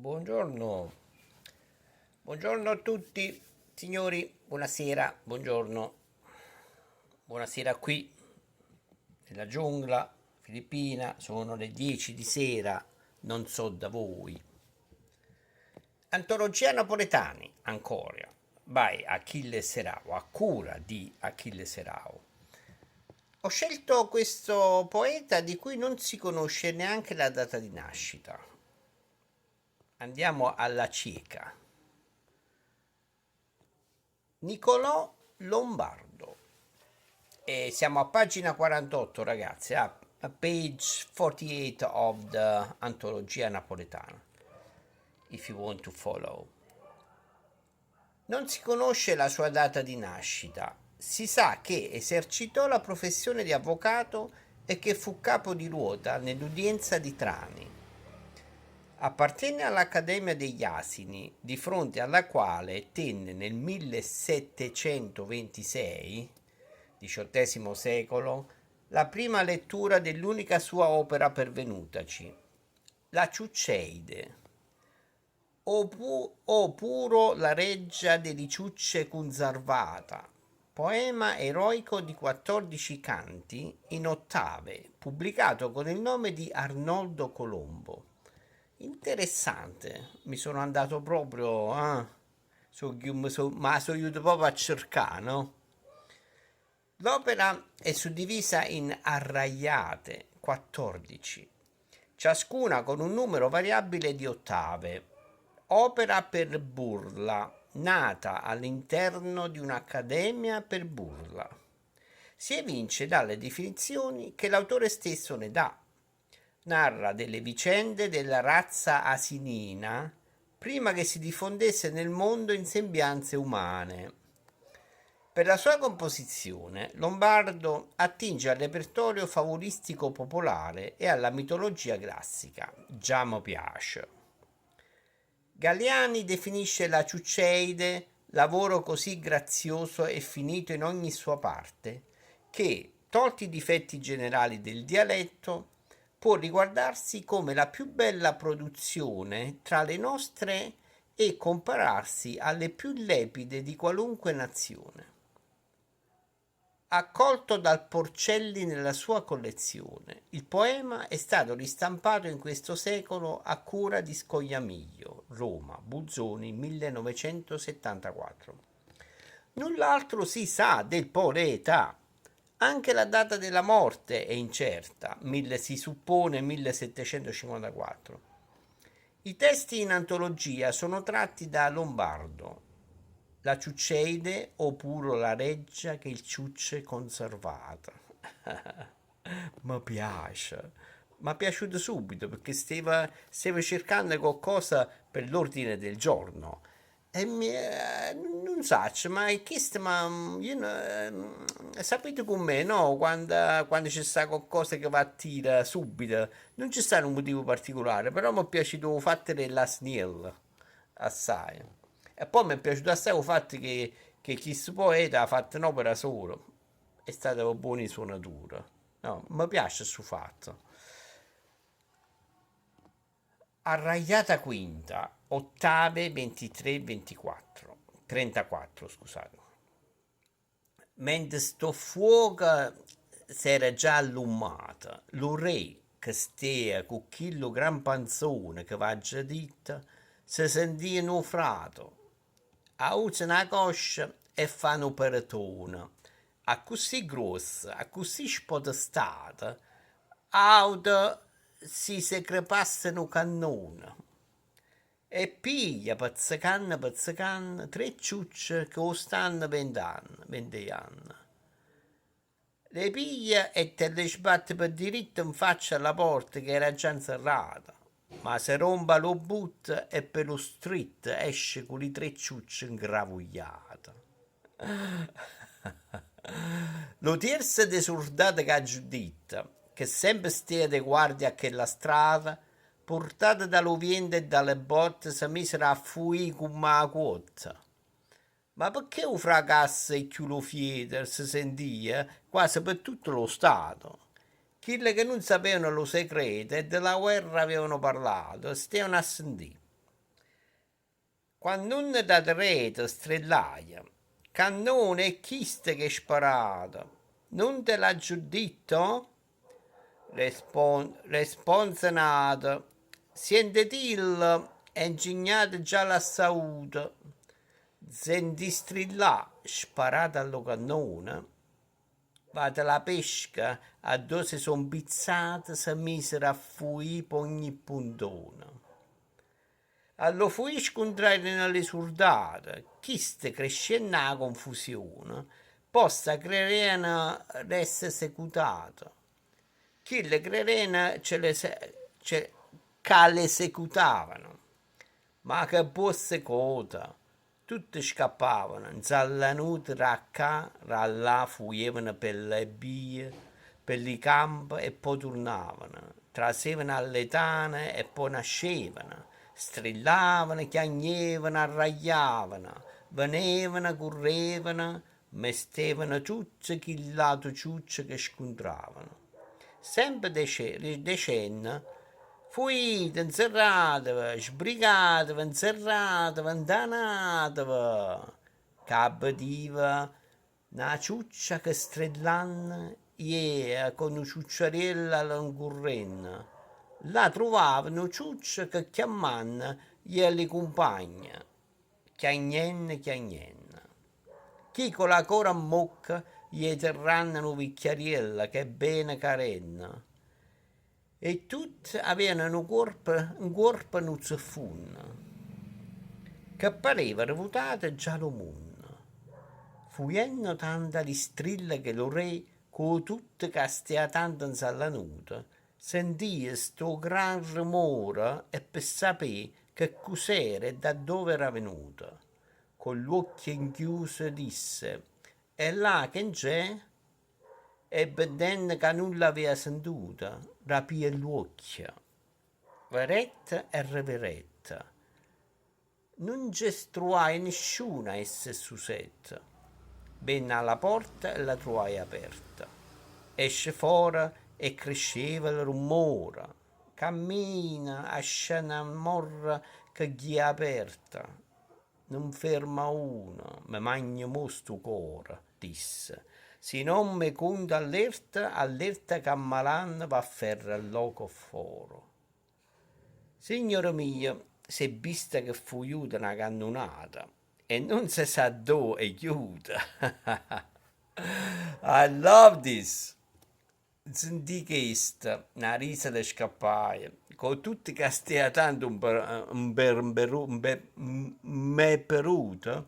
Buongiorno, buongiorno a tutti signori, buonasera, buongiorno, buonasera qui nella giungla filippina, sono le 10 di sera, non so da voi. Antologia Napoletani, ancora, by Achille Serao, a cura di Achille Serao. Ho scelto questo poeta di cui non si conosce neanche la data di nascita. Andiamo alla cieca. Nicolò Lombardo. E siamo a pagina 48, ragazzi, a page 48 of the Antologia Napoletana, if you want to follow. Non si conosce la sua data di nascita. Si sa che esercitò la professione di avvocato e che fu capo di ruota nell'udienza di Trani. Appartenne all'Accademia degli Asini, di fronte alla quale tenne nel 1726, XVIII secolo, la prima lettura dell'unica sua opera pervenutaci, la Ciucceide, o, o puro la reggia delle ciucce cunzarvata, poema eroico di 14 canti in ottave, pubblicato con il nome di Arnoldo Colombo. Interessante, mi sono andato proprio, eh, ma sono aiutato proprio a cercare, no? L'opera è suddivisa in arraiate, 14, ciascuna con un numero variabile di ottave. Opera per burla, nata all'interno di un'accademia per burla. Si evince dalle definizioni che l'autore stesso ne dà. Narra delle vicende della razza asinina prima che si diffondesse nel mondo in sembianze umane. Per la sua composizione, Lombardo attinge al repertorio favolistico popolare e alla mitologia classica. Già mi piace. Galiani definisce la Ciucceide lavoro così grazioso e finito in ogni sua parte che, tolti i difetti generali del dialetto, può riguardarsi come la più bella produzione tra le nostre e compararsi alle più lepide di qualunque nazione. Accolto dal Porcelli nella sua collezione, il poema è stato ristampato in questo secolo a cura di Scognamiglio, Roma, Buzzoni 1974. Null'altro si sa del poeta. Anche la data della morte è incerta, si suppone 1754. I testi in antologia sono tratti da Lombardo, la Ciucceide oppure la reggia che il ciucce conservata. Mi piace, mi è piaciuto subito perché stava cercando qualcosa per l'ordine del giorno. E mi, non so, ma è chiesto, ma io, sapete com'è, no? Quando c'è sta qualcosa che va a tira subito, non c'è stato un motivo particolare, però mi è piaciuto il fatto dell'asniel, assai. E poi mi è piaciuto assai il fatto che questo poeta ha fatto un'opera solo, è stata buona in sua natura. No, mi piace questo fatto. Arraiata quinta, ottave 23 24, 34, scusate. Mentre sto fuoco s'era già allummato, lo re che stea con chillo gran panzone che va già detto, si sentia un frato, alza una coscia e fa un peretone, accussì grossa, accussì spotestata, auto si se crepasse un cannone. E piglia, pazzicanno, pazzicanno, tre ciucce che o stanno vendendo. Le piglia e te le sbatte per diritto in faccia alla porta che era già inserrata. Ma se rompa lo butta e per lo street esce con le tre ciucce ingravogliate. Lo terzo de soldati che ha detto, che sempre stia de guardia a quella strada, portata dallo vento e dalle botte, si misero a fuì come la quota. Ma perché un fracasso e chiù lo fiete si sentia quasi per tutto lo Stato? Quelli che non sapevano lo segreto e della guerra avevano parlato, stavano a sentire. Quann'uno da dereto strellaje, Cannone è chisto ch'è sparato, nun te l'aggio ditto? Response n'ato, Sientetillo, è 'ncignato già l'assauto. Sentì strillà, Sparate a lo cannone? Vate la pesca, addò se so' 'mpizzate se misero a fuì p'ogne puntone. A lo fuì scontrajeno li surdate, chiste crescenno 'a confusione, po' se crereano d'esse secutate. Chille crereano ce le ce ca le secutavano. Ma che buò secota'? Tutte scappavano, 'nzallanute da ccà, da llà fujevano pe le bbie, pe li campe e po' turnavano, trasevano a le tane e po' n'ascevano, strillavano, chiagnevano, arragliavano, venevano, currevano, mestevano tutte chill'ato ciuccio che scuntravano. Sempe decenno, Fuite, 'nzerrateve, sbrigateve, 'nzerrateve, 'ntanateve! Ca vedive na ciuccia che strellanno jea co no ciucciariello a lo 'ncurrenno. Là truvave no ciuccio che chiammanno jea li cumpagne, chiagnenno chiagnenno. Chi co la cora 'mmocca jea terranno no vicchiariello che bene carenno. E tutte aveano nu cuorpo 'ncuorpo nu zeffunno che pareva revutato già lo munno. Fujenno tanta li strille che lo re, co tutto ca stea tanto 'nzallanuto, sentìe sto gran remore e pe sapé che cos'era e da dove era venuto, co l'uocchie 'nchiuse disse, E là che nc'è? E bedenno ca nun l'avea sentuta, rapìe ll'uocchie, verette e reverette. Nun nce truvaje nisciuno a essa susette. Venne a la porta e la truvaje aperta. Esce fora e cresceva lo rummore. Cammina, ascia na morra che ghiea aperta. Nun ferma uno, me magno mo stu core, disse, si non me conta allerta, allerta ca malanno v'afferra lloco ffora. Signore mio, s'è vista ch'è fujuta na cannunata e nun se sa addò è ghiuta. I love this! Sentì chesto, na risa le scappaje, co tutto ca stea tanto 'mperuto,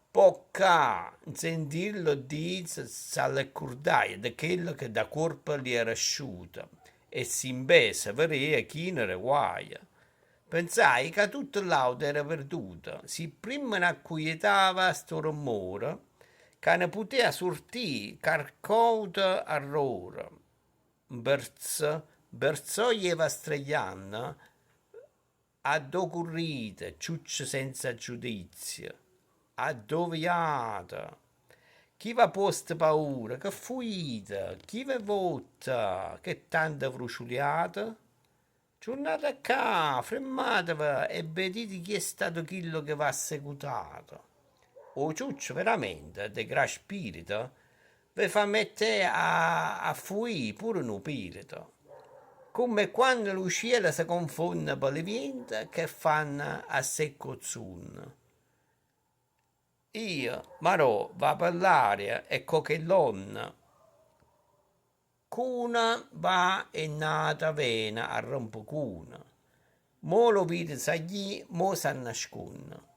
pocca 'nsentirlo dì s'allecurdaje de chello che da cuorpo ll'era sciuto, e simbè se vedea chino de guaje. Penzaje ca tutto ll'auto era perduto, si primma n'accuietava sto remmore, ca ne potea sortì quarch'auto arrore. Mperzo, mperzò jeva strellanno, Addò currite, ciucce senza giudizio? Addò ve jate? Chi v'ha puosto paura? Che fuite? Chi ve votta? Che tanto vrocioliate? Turnate ccà, fremmateve e vedite chi è stato chillo che v'ha secutato. O ciuccio veramente, de gra spirito, ve fa mette a fuì pure nu pirito. Comme quanno lu cielo se confonne pe li viente che fanno a secozzunne. Io, Marò, va pe l'aria e co chell'onna. C'una va e n'ata vene a rompecune. Mo lo vide saglì, mo s'annasconne.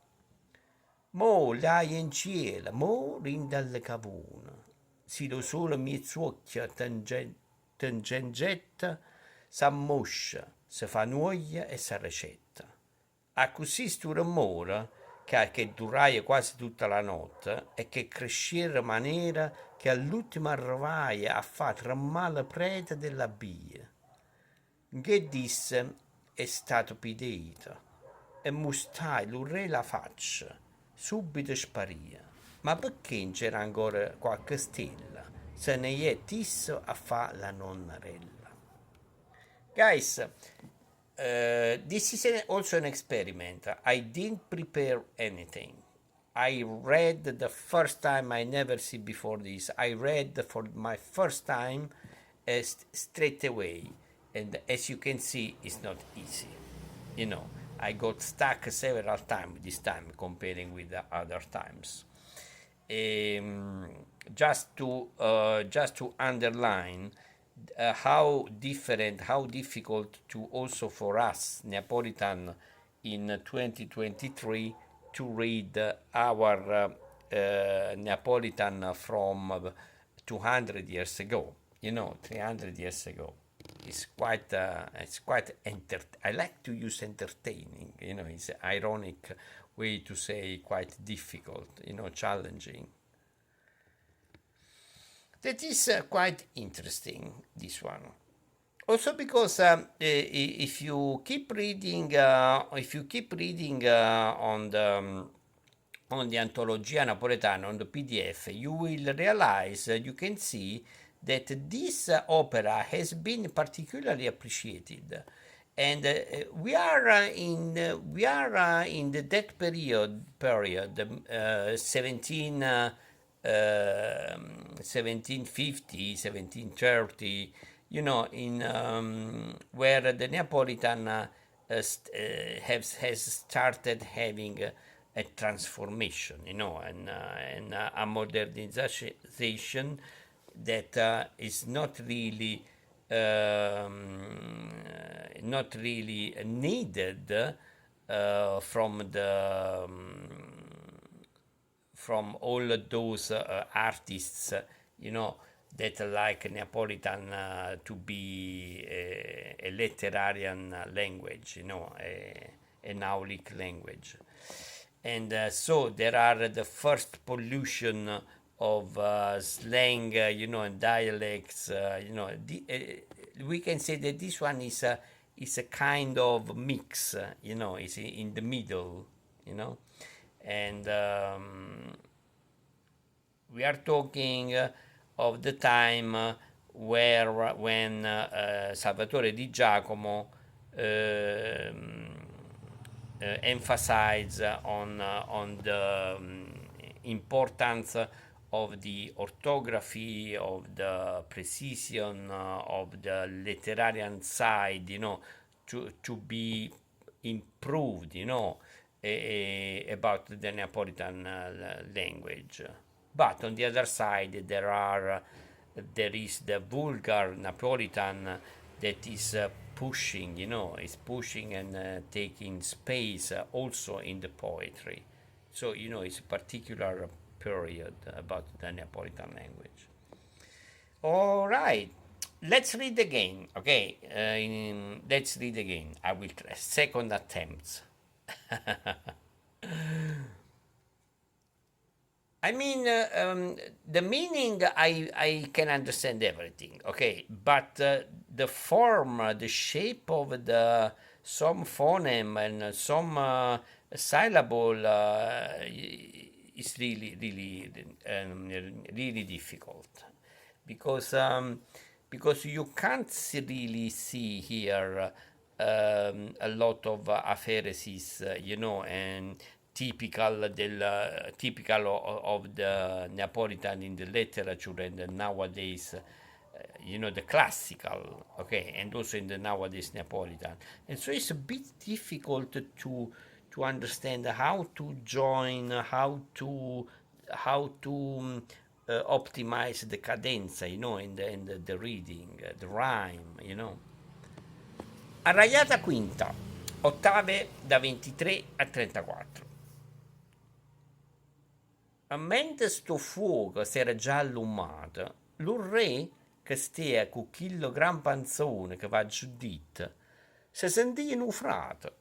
Mo ll'haje 'ncielo, mo dint' a li cavune. Si lo sole 'mmiez'uocchie te nce 'ngetta, s'ammoscia, se fa n'uoglio e s'arrecetta. Accussì stu remmore, ca che duraje quase tutta la notte e che crescìe de manera che all'ultimo arrevaje a fà tremmà le prete de la via, nche disse è stato pideto e mmustaje lu re la faccia, subito sparìe, ma pecché nc'era ancora quacche stella, se ne jette isso a fà la nonnarella. Guys, This is also an experiment. I didn't prepare anything. I read the first time, I never see before this. I read for my first time straight away. And as you can see, it's not easy. I got stuck several times this time comparing with the other times. Just to underline how different, how difficult to also for us Neapolitan in 2023 to read our Neapolitan from 200 years ago, 300 years ago. It's quite I like to use entertaining, it's an ironic way to say quite difficult, challenging. That is quite interesting, this one. Also because if you keep reading on the Antologia Napoletana, on the PDF, you will realize, you can see that this opera has been particularly appreciated. And we are in the that period 17 1750, 1730, in where the Neapolitan has started having a transformation, and a modernization that is not really needed from all those artists that like Neapolitan to be a literarian language, an aulic language. And so there are the first pollution of slang, and dialects. We can say that this one is a kind of mix, is in the middle, and we are talking of the time where when Salvatore Di Giacomo emphasized on the importance of the orthography, of the precision, of the literarian side, to be improved, about the Neapolitan language. But on the other side, there is the vulgar Neapolitan that is pushing, is pushing and taking space also in the poetry. So, it's a particular period about the Neapolitan language. All right, let's read again. Okay, let's read again. I will try. Second attempt. I mean, the meaning, I can understand everything, okay, but the form, the shape of the some phoneme and some syllable is really, really, really difficult because you can't really see here a lot of apheresis, and typical of the Neapolitan in the literature and nowadays, the classical, okay, and also in the nowadays Neapolitan. And so it's a bit difficult to understand how to join, how to optimize the cadenza, in the reading, the rhyme. Arragliata quinta, ottave da 23 a 34. A mentre sto fuoco s'era già allummato, lo re, che stea con chillo gran panzone che v'aggio detto, se sentì un frato.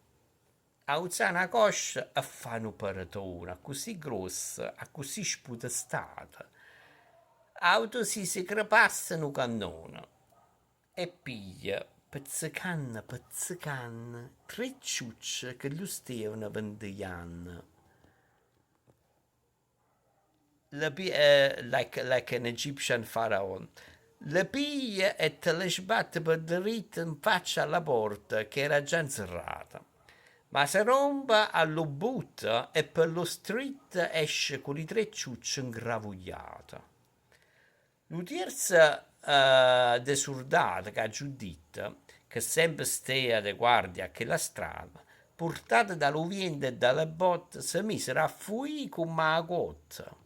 Alzà una coscia e fa un peretone, così grosso, così sputestato. Auto si crepasse un cannone e piglia, pezzecanna, pezzecanna, tre ciucce che lo stevano vendiando. Like an Egyptian pharaoh. Le piglia e te le sbatte pe deritto 'nfaccia alla porta che era già 'nserrata. Ma se rompe a lo butto e pe lo stritto esce cu li tre ciucce 'ngravugliate. Lo tierzo de surdate ch'aggio ditto, che sempe stea de guardia a chella strada, purtate da lo viento e da le botte, se misero a fuì comm' 'a cuotte.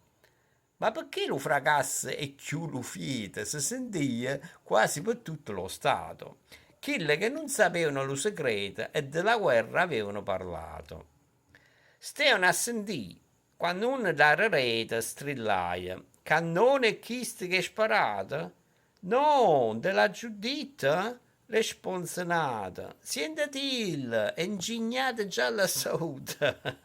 Ma pecché lo fracasso e cchiù lo fieto se sentia quasi pe tutto lo stato, chille che nun sapevano lo secreto e de la guerra avevano parlato. Stevano a sentì quanno uno da dereto strillaie, Cannone è chisto che sparate? No, te l'aggio ditto? Response n'ato, Sientetillo, è 'ncignato già l'assauto.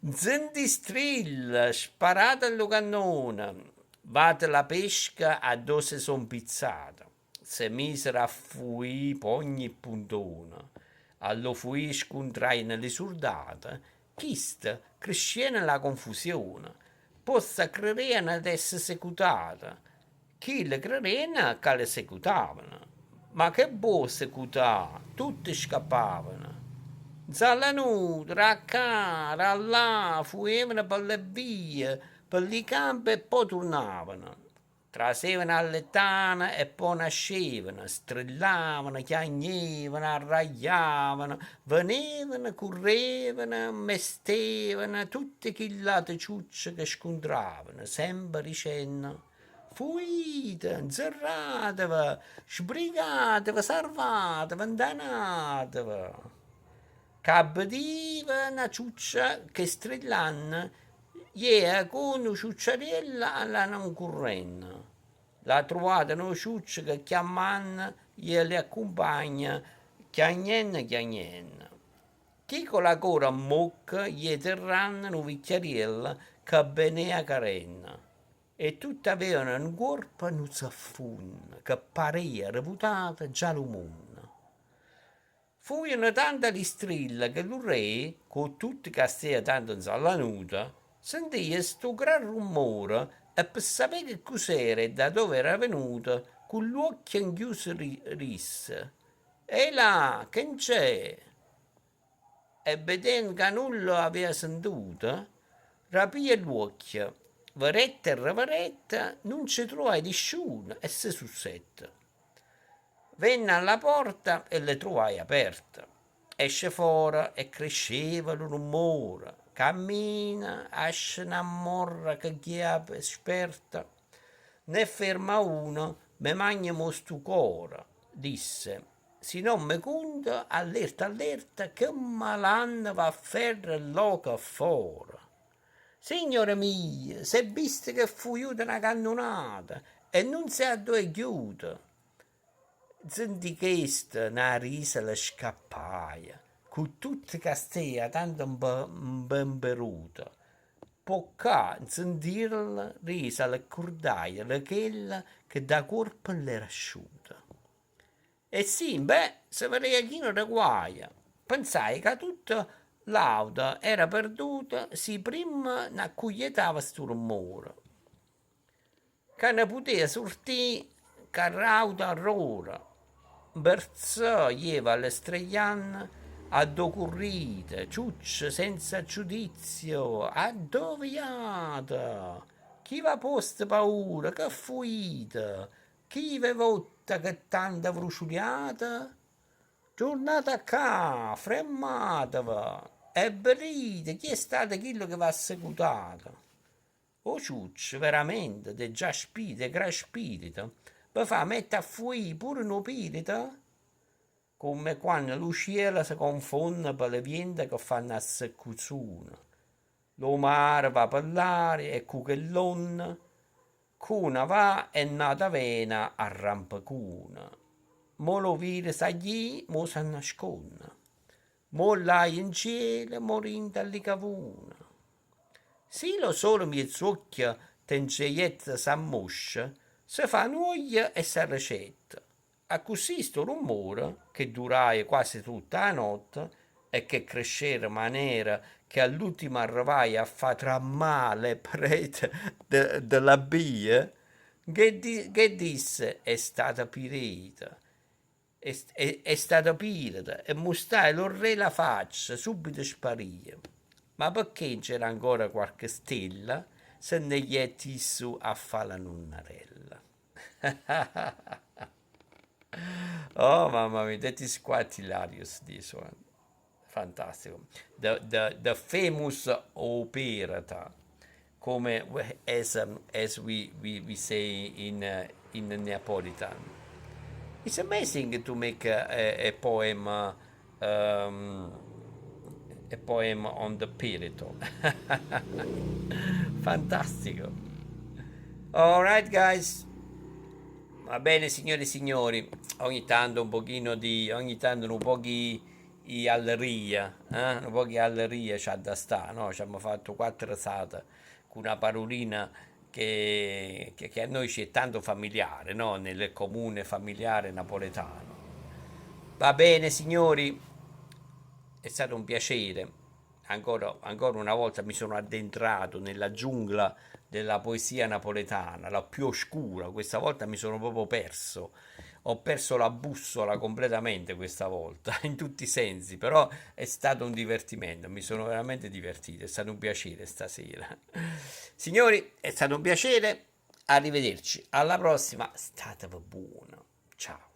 Nzentì strille, sparate lo cannone, vate la pesca addò se so' 'mpizzate. Se misero a fuì p'ogne puntone. A lo fuì scuntraieno li surdate, chiste crescieno la confusione, posta crereano d'esse secutate, chille crereano ca le secutavano. Ma che buò secutà, tutte scappavano. Nzallanute, ra ccà, ra llà, fuievano pe le vvie, pe li campe e po' turnavano. Trasevano a le tane e po' n'ascevano, strillavano, chiagnevano, arragliavano, venevano, currevano, mmestevano tutte chill'ate ciucce che scuntravano, sempe dicenno, Fuite, 'nzerrateve, sbrigateve, sarvateve, 'ntanateve. Ca vedive na ciuccia che strillanno Jea cu nu ciucciariello alla nun currenno. L'ha truvato nu ciuccio che chiammanno jea le accumpagna chiagnenno chiagnenno. Chi co la cora 'mmocca jea terranno nu vicchiariello che venea carenno. E tutte avevano 'ncuorpo nu zeffunno che parea revutato già lu munno. Fujeno tanta li strille che lu Re, cu tutto ca stea tanto 'nzallanuto, sentìe stu gran rummore e pe sapé che cos'era e da dove era venuto, cu ll'uocchie 'nchiuse disse, Ehi là, che nc'è? E vedenno ca nullo avea sentuto, rapìe ll'uocchie, verette e reverette, nun ce truvaje nisciuno e se susette. Venne alla porta e le truvaje aperta. Esce fora e cresceva lu rummore. Cammina, asce na morra che ghiea sperta. Ne ferma uno, me magno mo stu core, disse, si non me cunte, allerta allerta, che malanno v'afferra lloco ffora. Signore mio, s'è visto ch'è fujuta na cannunata e nun se addò è ghiuta. Sentì chesto, na risa le scappaje, cu tutto ca stea tanto 'mpemperuto. Po' ca, 'nsentirla, risa s'allicurdaje de chella che da cuorpo ll'era asciuta. E simbè se vedea chino de guaje, pensaje ca tutta l'auto era perduta si primma n'accuietava stu rummore, ca ne putea surtì cacch'auto arrore. Mperzò jeva lestrejanno addò currite, ciucce senza giudizio, addò ve jate? Chi v'ha puosto paura, che fuite? Chi ve votta che tanta vruciuliata? Turnate ccà, fremmateve e vedite chi è stato chillo che v'ha secutato. O ciuccio, veramente, de già de gran spirito, ve fa mette a fuì pure nu pirito? Comme quanno lu cielo se confonne pe le viente che fanno a secuzzune. Lo mare va pe ll'aria e cu chell'onna C'una va e n'ata vene a rampecune. Mo lo vire saglì, mo s'annasconne. Mo ll'haje 'ncielo, mo dint' a li cavune. Si lo sole miezz'uocchio te nce jetta s'ammoscia, se fa n'uoglio e s'arrecetta. Accussì sto rummore, che duraje quase tutta 'a notte e che cresceva de manera che all'ultimo arrevaje a fa tremmà le prete de la via, Che, di- che disse? È stata pireta. È, è, è stata pirata e mustrai lo re la faccia, subito sparì. Ma perché c'era ancora qualche stella, se ne jette su a fare la nunnarella. Oh, mamma mia, that is quite hilarious, this one. Fantastico. The famous 'O pirata, come as we say in Neapolitan. It's amazing to make a poem on the Pireto. Fantastico. All right, guys. Va bene, signore e signori, ogni tanto un pochino di, ogni tanto un po' di alleria, eh? Un po' di alleria c'ha da sta, no? Ci abbiamo fatto quattro risate con una parolina che a noi ci è tanto familiare, no? Nel comune familiare napoletano. Va bene, signori, è stato un piacere. Ancora, ancora una volta mi sono addentrato nella giungla della poesia napoletana, la più oscura. Questa volta mi sono proprio perso. Ho perso la bussola completamente questa volta, in tutti i sensi, però è stato un divertimento, mi sono veramente divertito, è stato un piacere stasera. Signori, è stato un piacere, arrivederci, alla prossima, state buono, ciao.